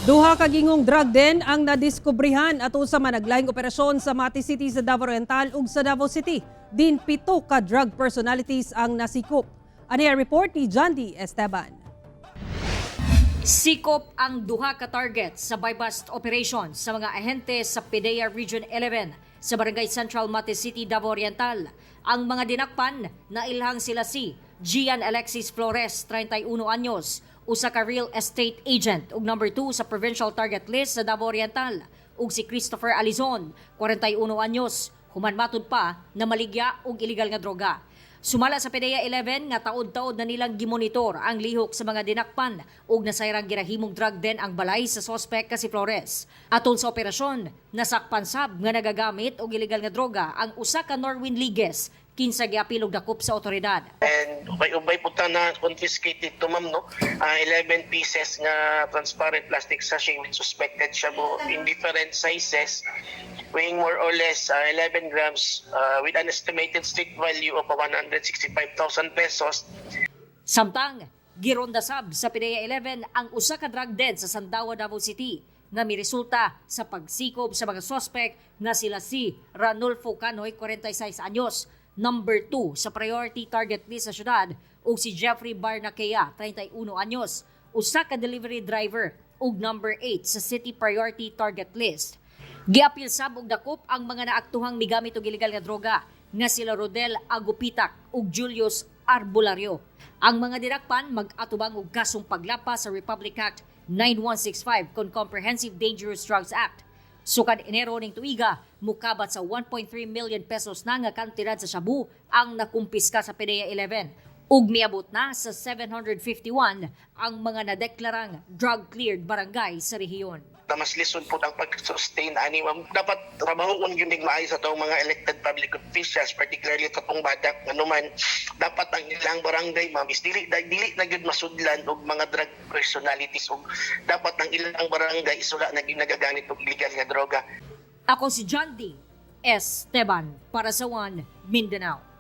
Duha ka gingong drug den ang nadiskubrihan ato sa managlahing operasyon sa Mati City sa Davao Oriental ug sa Davao City. Din pito ka drug personalities ang nasikop. Ani ang report ni John D. Esteban. Sikop ang duha ka target sa buy-bust operation sa mga ahente sa PDEA Region 11 sa Barangay Central, Mati City, Davao Oriental. Ang mga dinakpan, nailhang sila si Gian Alexis Flores, 31 anyos, usa ka real estate agent ug number 2 sa provincial target list sa Davao Oriental, ug si Christopher Alizon, 41 anyos, human matud pa na maligya og illegal nga droga. Sumala sa PDEA 11 nga taod-taod na nilang gimonitor ang lihok sa mga dinakpan ug nasayrang ginahimong drug den ang balay sa sospek nga si Flores. Atol sa operasyon, nasakpan sab nga nagagamit og illegal nga droga ang usa ka Norwin Ligues kinsa giapil og dakop sa otoridad. And ubay-ubay po ta na confiscate dito, ma'am, no? 11 pieces nga transparent plastic sachet with suspected shabu in different sizes weighing more or less 11 grams with an estimated street value of 165,000 pesos. Samtang gironda sab sa PDEA 11 ang usa ka drug den sa Sandawa, Davao City nga miresulta sa pagsikop sa mga sospek nga sila si Ranulfo Canoy, 46 anyos, number 2 sa priority target list sa syudad, ug si Jeffrey Barnakea, 31 anyos, usa ka delivery driver ug number 8 sa city priority target list. Giapil sab og dakop ang mga naaktuhang migamit og ilegal nga droga nga sila Rodel Agupitak ug Julius Arbulario. Ang mga dinakpan mag-atubang og kasong paglapas sa Republic Act 9165 kon Comprehensive Dangerous Drugs Act. Sukad Enero ning tuiga, mukabat sa 1.3 million pesos na nga kantidad sa shabu ang nakumpiska sa PDEA 11. Ug miabot na sa 751 ang mga nadeklarang drug-cleared barangay sa rehiyon. Na mas lisod po ang pag-sustain ani, ma'am. Dapat trabahoon gyud ning maayo sa atong mga elected public officials, particularly sa atong badak, anuman dapat ang ilang barangay, ma'am, is dili na gyud masudlan og mga drug personalities ug dapat ang ilang barangay is wala na gyud nagagamit og illegal nga droga. Ako si John D. Esteban para sa One Mindanao.